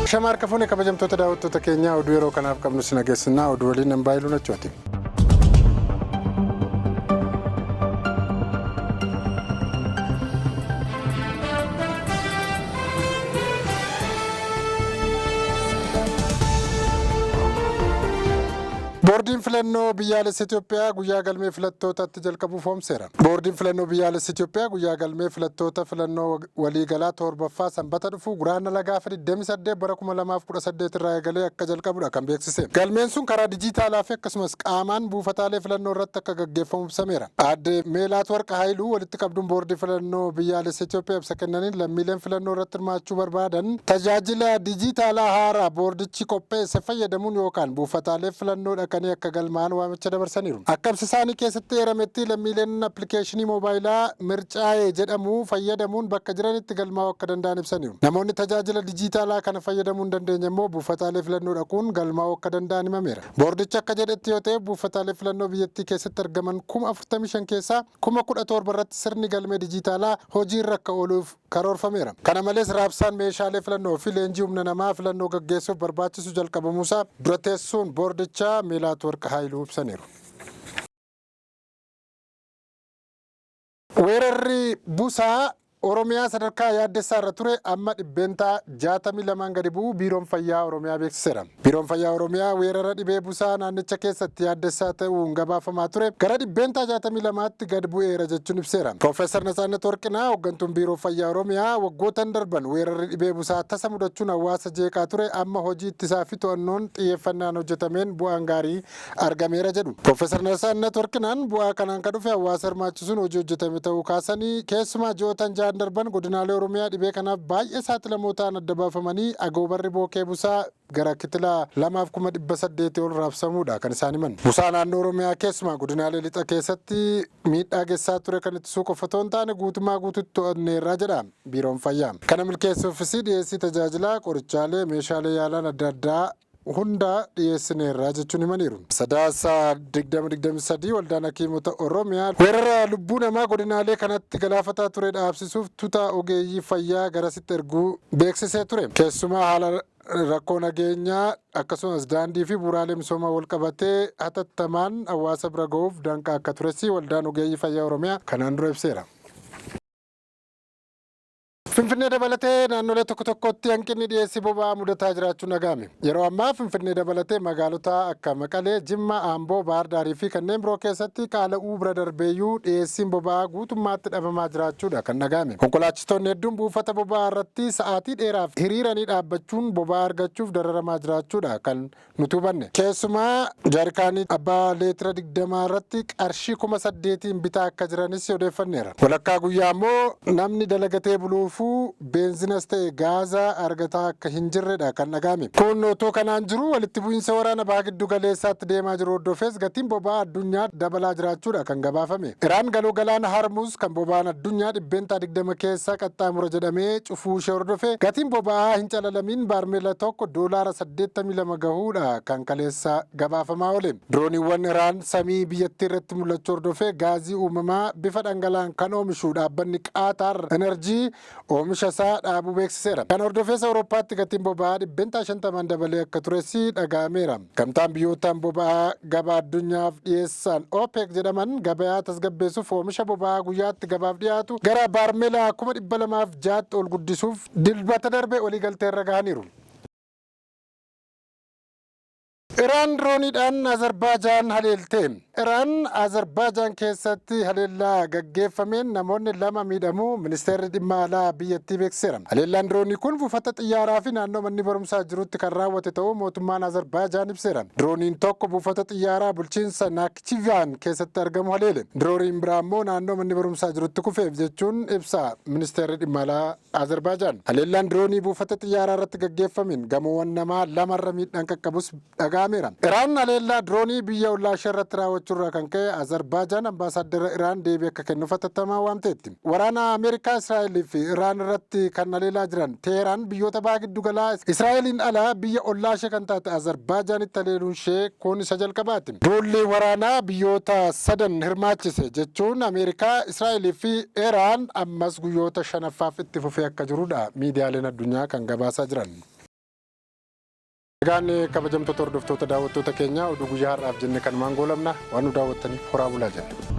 Shama harka fuune kabajamtoota daawwattoota keenyaa, oduu yeroo kanaaf qabnu si nageessinaa. Oduu waliin nan baay'ee lunachooti. Boordiin filannoo biyyaalessa Itoophiyaa guyyaa galmee filattootaatti jalqabuuf hoomseera. Boordiin filannoo biyyaalessa Itoophiyaa guyyaa galmee filattoota filannoo waliigalaa torbaffaa Sanbata dhufu Guraandhala gaafa 28 bara 2018 irraa eegalee akka jalqabudha kan beeksise. Galmeen sun karaa dijitaalaa fi akkasumas qaamaan buufataalee filannoo irratti akka gaggeeffamu ibsameera. Aadde Meelaat Warqa Haayiluu walitti qabduun boordii filannoo biyyaalessa Itoophiyaa ibsa kennaniin, lammiileen filannoo irratti hirmaachuu barbaadan tajaajila dijitaalaa haaraa boordichi qopheesse fayyadamuun yookaan buufataalee filannoo dhaqanii akka galmaa'an waamicha dabarsaniiru. Akka ibsa isaanii keessatti eerametti, lammiileen appilikeeshinii moobaayilaa Mircaa'ee jedhamu fayyadamuun bakka jiranitti galmaa'uu akka danda'an ibsaniiru. Namoonni tajaajila dijitaalaa kana fayyadamuu hin dandeenye immoo buufataalee filannoo dhaquun galmaa'uu akka danda'an himameera. Boordichi akka jedhetti yoo ta'e, buufataalee filannoo biyyattii keessatti argaman 45,000 keessaa 17,000 irratti sirni galmee dijitaalaa hojiirra akka ooluuf karoorfameera. Kana malees, raabsaan meeshaalee filannoo fi leenjii humna namaa filannoo gaggeessuuf barbaachisu jalqabamuusaa dura teessuun boordichaa Meelaat Warqa Haayiluu ibsaniiru. Weerarri busaa Oromiyaa sadarkaa yaaddessaa irra ture amma 62% gadi bu'uu Biiroon Fayyaa Oromiyaa beeksiseera. Biiroon Fayyaa Oromiyaa weerara dhibee busaa naannicha keessatti yaaddessaa ta'uun gabaafamaa ture gara 62%tti gad bu'eera jechuun ibseera. Piroofeesar Natsaannat Warqinaa, hooggantuun Biiroo Fayyaa Oromiyaa, waggootan darban weerarri dhibee busaa tasa mudachuun hawaasa jeeqaa ture amma hojii ittisaa fi to'annoon xiyyeeffannaan hojjetameen bu'aan gaarii argameera jedhu. Piroofeesar Natsaannat Warqinaan bu'aa kanaan kan dhufe hawaasa hirmaachisuun hojii hojjetame ta'uu kaasanii, keessumaa ji'ootan 6n darban godinaalee Oromiyaa dhibee kanaaf baay'ee saaxilamoo ta'an adda baafamanii agoobarri bookee busaa gara kitila 2,800 ol raabsamuudha kan isaan himan. Busaa naannoo Oromiyaa keessumaa godinaalee lixa keessatti miidhaa gessaa ture kan ittisuu qofa otoo hin taane guutummaa guututti to'anneerra jedha Biiroon Fayyaa. Kana milkeessuufis dhiyeessii tajaajilaa, qorichaalee, meeshaalee yaalaan adda addaa hunda dhiyeessineerra jechuun himaniiru. Sadaasa 2023 Waldaan Hakiimota Oromiyaa weerara lubbuu namaa godinaalee kanatti galaafataa ture dhaabsisuuf tuta ogeeyyii fayyaa garasitti erguu beeksisee ture. Keessumaa haala rakkoo nageenyaa akkasumas daandii fi bu'uuraalee misoomaa wal qabatee hatattamaan hawaasa bira ga'uuf danqaa akka tures Waldaan Ogeeyyii Fayyaa Oromiyaa kanaan dura ibseera. Finfinnee dabalatee naannolee tokko tokkotti hanqinni dhiyeessii boba'aa mudataa jiraachuun dhaga'ame. Yeroo ammaa Finfinnee dabalatee magaalota akka Maqalee, Jimma, Amboo, Baahir Daarii fi kanneen biroo keessatti qaala'uu bira darbeeyyuu dhiyeessiin boba'aa guutummaatti dhabamaa jiraachuudha kan dhaga'ame. Konkolaachistoonni hedduun buufata boba'aa irratti sa'aatii dheeraaf hiriiranii dhaabbachuun boba'aa argachuuf dararamaa jiraachuudha kan nuti hubanne. Keessumaa jaarikaanii abbaa leetira 20 irratti qarshii 8,000n bitaa akka jiranis odeeffanneera. Walakkaa guyyaa immoo namni dalagatee buluufuu beenzinas ta'e gaaza argataa akka hin jirredha kan dhaga'ame. Kun otoo kanaan jiru, walitti bu'iinsa waraana baha giddu galeessaatti deemaa jiru hordofees gatiin boba'aa addunyaa dabalaa jiraachuudha kan gabaafame. Iraan galoo galaana Harmuz kan boba'aan addunyaa 20% keessa qaxxaamura jedhamee cufuu ishee hordofee gatiin boba'aa hin calalamiin baarmeela tokko doolaara 82 gahuudha kan kaleessa gabaafamaa oole. Dirooniiwwan Iraan samii biyyattii irratti mul'achuu hordofee gaazii uumamaa bifa dhangala'aan kan oomishu dhaabbanni Qaataar Enerjii oomisha isaa dhaabuu beeksiseera. Kana hordofees Awurooppaatti gatiin boba'aa 50% dabalee akka tures dhaga'ameera. Gamtaan biyyootaan boba'aa gabaa addunyaaf dhiyeessan OPEC jedhaman gabayaa tasgabbeessuuf oomisha boba'aa guyyaatti gabaaf dhiyaatu gara baarmela 206,000tti ol guddisuuf Dilbata darbe waliigalteerra gahaniiru. Iraan dirooniidhaan Azerbaajaan haleelte. Iraan Azerbaajaan keessatti haleellaa gaggeeffameen namoonni 2 miidhamuu ministeerri dhimma alaa biyyattii beeksiseera. Haleellaan diroonii kun buufata xiyyaaraa fi naannoo manni barumsaa jirutti kan raawwate ta'uu mootummaan Azerbaajaan ibseera. Dirooniin tokko buufata xiyyaaraa bulchiinsa Naakchivaan keessatti argamu haleele. Dirooniin biraa immoo naannoo manni barumsaa jirutti kufeef jechuun ibsa ministeerri dhimma alaa Azerbaajaan. Haleellaan diroonii buufata xiyyaaraa irratti gaggeeffameen gamoowwan namaa lamarra miidhaan qaqqabus dhaga'ameera. Iraan haleellaa diroonii biyya ollaa ishee irratti raawwachuurraa kan ka'e Azerbaajaan ambaasaaddara Iraan deebii akka kennuuf hatattamaan waamteetti. Waraana Ameerikaa Israa'elii fi Iraan irratti kan haleelaa jiran Teheraan biyyoota baha giddugalaa Israa'eliin ala biyya ollaa ishee kan taate Azerbaaijaanitti haleeluun ishee kun isa jalqabaati. Duulli waraanaa biyyoota sadan hirmaachise jechuun Ameerikaa, Israa'elii fi Iraan ammas guyyoota shanaffaaf itti fufee akka jirudha miidiyaaleen addunyaa kan gabaasaa jiran. Egaan kabajamtoota hordoftoota daawwattoota keenyaa, oduu guyyaa har'aaf jenne kanumaan goolabna. Waan nu daawwattaniif horaa bulaa jenna.